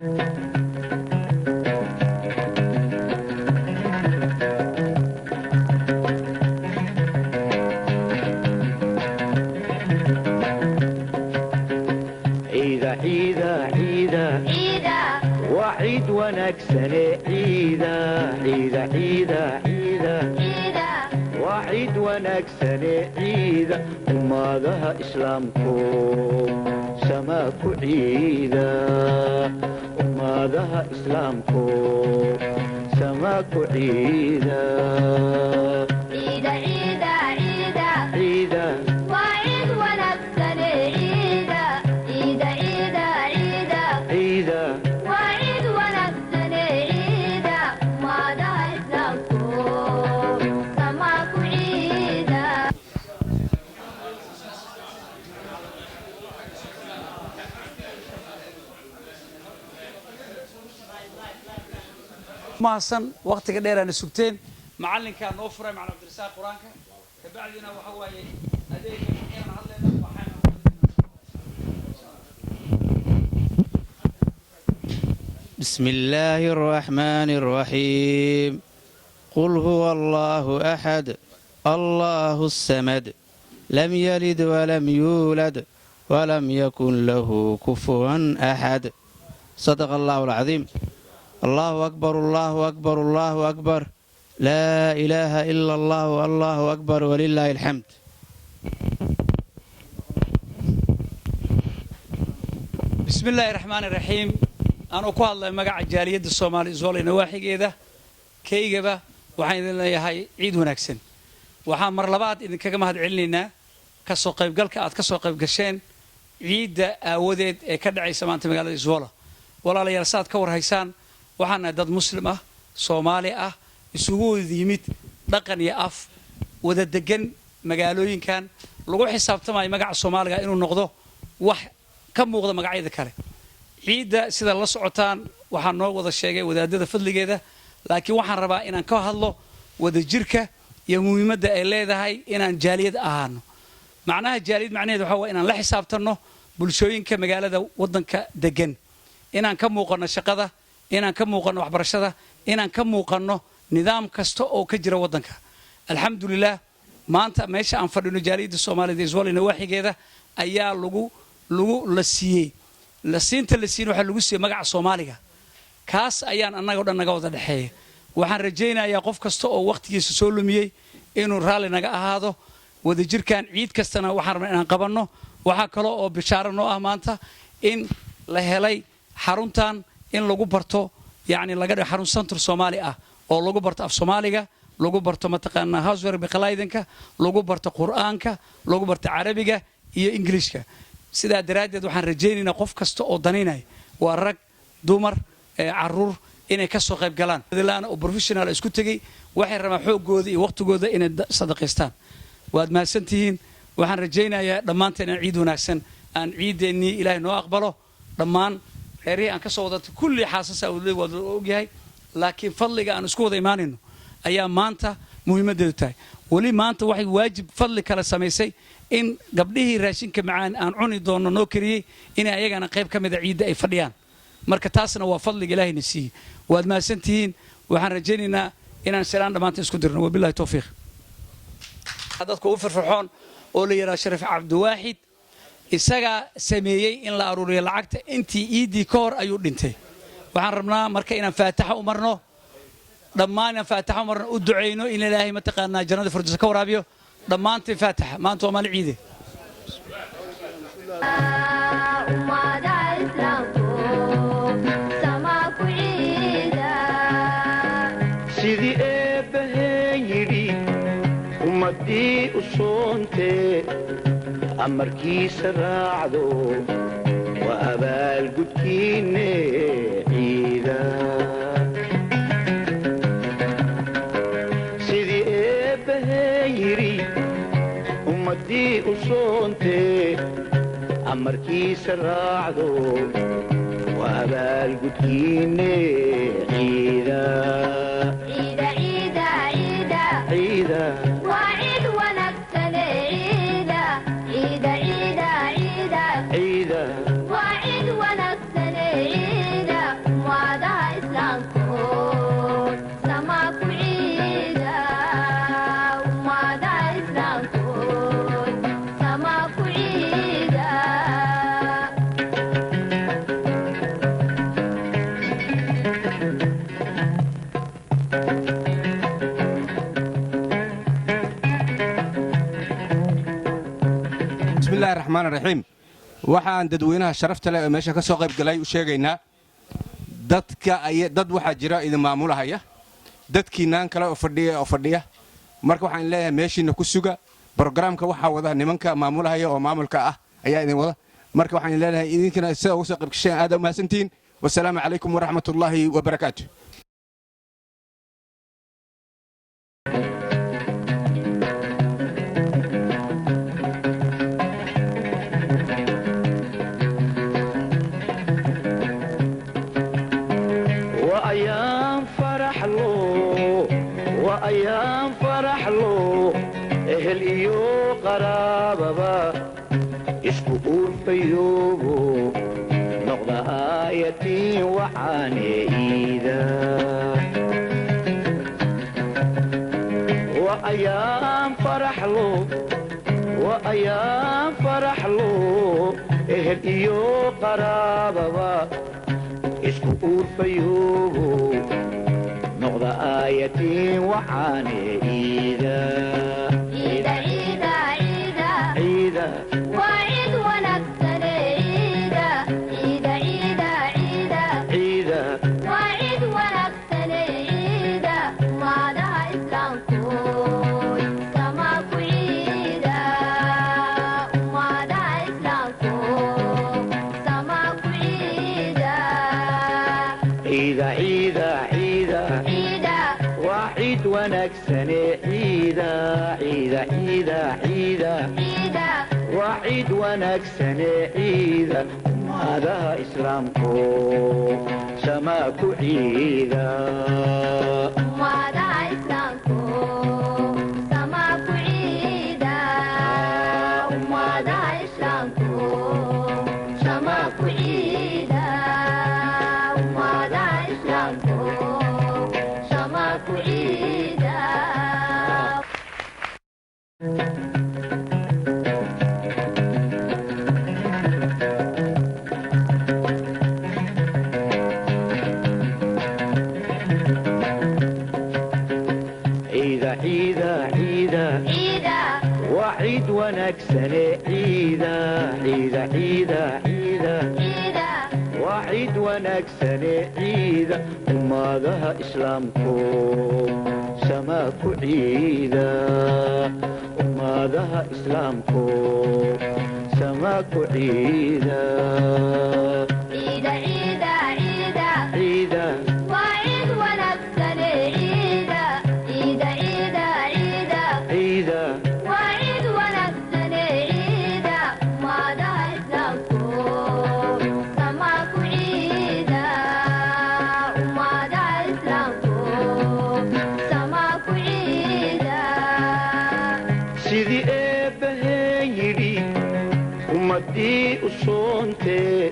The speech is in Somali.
Ciida, ciida, ciida, waa ciid wanaagsane. Ciida, ciida, ciida, ciida, waa ciid wanaagsane. Ciida, ummadaha islaamku samaa ku ciida, ummadaha islaamku samaa ku ciida. Ciida. Ciida. Mahadsan waqtiga dheeraana sugteen. Macallinkaa noo furay, Macalin Cabdirasaaq, Qur-aanka. Kabacdina waxa waaye adeega inaan hadlayna waxaan. بسم الله الرحمن الرحيم. قل هو الله أحد، الله الصمد، لم يلد ولم يولد ولم يكن له كفوا أحد. صدق الله العظيم. الله أكبر، الله أكبر، الله أكبر، لا إله إلا الله، الله أكبر، ولله الحمد. Bismi illaahi raxmaani raxiim. Anuu ku hadlay magaca jaaliyadda Soomaali Zwolle nawaaxigeeda, kaygaba, waxaan idin leeyahay ciid wanaagsan. Waxaan mar labaad idinkaga mahad celinaynaa ka soo qaybgalka aad ka soo qayb gasheen ciidda aawadeed ee ka dhacaysa maanta magaalada Zwolle. Walaalayaal, saaad ka warhaysaan, waxaan nahay dad Muslim ah, Soomaali ah, isugu wada yimid dhaqan iyo af, wada degan magaalooyinkan, lagu xisaabtamayo magaca Soomaaliga inuu noqdo wax ka muuqda magacyada kale. Ciidda, sida la socotaan, waxaa noo wada sheegay wadaadada fadligeeda, laakiin waxaan rabaa inaan ka hadlo wadajirka iyo muhiimadda ay leedahay inaan jaaliyad ahaano. Macnaha jaaliyad macnaheed waxaa waa inaan la xisaabtanno bulshooyinka magaalada waddanka degan, inaan ka muuqanno shaqada, inaan ka muuqanno waxbarashada, inaan ka muuqanno nidaam kasta oo ka jira waddanka. Alxamdulilah, maanta meesha aan fadhino, jaaliyadda Soomaalida ee Zwolle nawaaxigeeda ayaa lagu la siiyey. La siinta la siin waxaa lagu siiyey magaca Soomaaliga. Kaas ayaan annaga o dhan naga wada dhexeeya. Waxaan rajaynayaa qof kasta oo wakhtigiisa soo lumiyey inuu raalli naga ahaado. Wadajirkan ciid kastana waxaan rabnaa inaan qabanno. Waxaa kale oo bishaaro noo ah maanta in la helay xaruntan in lagu barto, yacni laga dhigo xarun center Soomaali ah oo lagu barto af Soomaaliga, lagu barto mataqaanaa huiswerkbegeleidenka, lagu barto Qur'aanka, lagu barto Carabiga iyo Ingiliishka. Sidaa daraaddeed waxaan rajaynaynaa qof kasta oo danaynaya, waa rag, dumar, caruur, inay ka soo qayb galaan oo professional isku tegey. Waxay rabaan xooggooda iyo waqtigooda inay sadaqaystaan. Waad mahadsantihiin. Waxaan rajaynayaa dhammaanteen inaan ciid wanaagsan aan ciideennii Ilaahay noo aqbalo. Dhammaan reerihii aan ka soo wadatay kulli xaasasa waad ogyahay, laakiin fadliga aan isku wada imaanayno ayaa maanta muhiimaddeedu tahay. Weli maanta waxay waajib fadli kale samaysay in gabdhihii raashinka macaan aan cuni doonno noo kariyey inay ayagana qayb ka mida ciidda ay fadhiyaan. Marka taasna waa fadliga Ilaahayna siiyey. Waad mahadsantihiin. Waxaan rajaynaynaa inaan salaan dhammaanta isku dirno. Wabillahi towfiiq. Dadka ugu firfircoon oo la yidhaha Shariif Cabdiwaaxid isagaa sameeyey in la aruuriyo lacagta. Intii iiddii ka hor ayuu dhintay. Waxaan rabnaa marka inaan faataxa u marno dhammaan, inaan faataxa u marno, u ducayno in Ilaahay mataqaanaa jannada firdawsa ka waraabiyo. Dhammaantiin faataxa. Maanta waa maalin ciide. Ummada Islaamku sama ku ciida. Sidii Eebbaheen yidhi, ummaddii u soontee amarkiisa raacdo, waa abaalgudkiinne ciida. Sidii Eebbaheen yidhi, ummaddii u soontee amarkiisa raacdo, waa abaalgudkiinne ciida. Ciida, ciida, ciida. Ciida. Waa ciid wanaagsane. Ciida, ciida, ciida, ciida. Ciida. Waa ciid wanaagsane. Ciida. Raxmaan Raxiim. Waxaan dadweynaha sharafta leh ee meesha ka soo qayb galay u sheegaynaa, dadka dad waxaa jira idin maamulahaya, dadkiinaan kale oo fadhiya oo fadhiya. Marka waxaan leeyahay, meeshiina ku suga. Programka waxaa wada nimanka maamulahaya oo maamulka ah ayaa idin wada. Marka waxaan leenahay, idinkana sida uga soo qayb gasheen aad u mahadsantihiin. Wasalaamu calaykum waraxmatullaahi wabarakaatu. Waa farxlo, waa ayaan faraxlo, ehel iyo qaraababa isku uurfayoobo, noqda aayatiin waxaane iida. Waa ayaan faraxlo, waa ayaan faraxlo, ehel iyo qaraababa isku uurfayoobo, noqda aayatiin waxaane iida. Ciida, ciida, ciida. Ciida. Waa ciid wanaagsane ciida, ciida, ciida, ciida. Ciida. Waa ciid wanaagsane ciida, ummadaha islaamku sama ku ciida, ummadaha islaamku sama ku ciida. Ciida, ciida, ciida. Ciida. Waa ciid wanaagsane ciida, ciida, ciida, ciida. Ciida. Waa ciid wanaagsane ciida, ummadaha islaamku samaa ku ciida. Ummadaha islaamku sama ku ciida, ummadaha islaamku sama ku ciida, ummadaha islaamku sama ku ciida. Ciida, ciida, ciida. Ciida. Waa ciid wanaagsane ciida, ciida, ciida, ciida. Ciida. Waa ciid wanaagsane ciida, ummadaha islaamku samaa ku ciida, ummadaha islaamku samaa ku ciida. Ciida, ciida, ciida. Ciida. Waa ciid wanaagsane ciida, ciida, ciida, ciida. Ciida. Waa ciid wanaagsane ciida, ummadaha islaamku sama ku ciida, ummadaha islaamku sama ku ciida. Sidii eebbaheen yidhi ummaddii u soontee.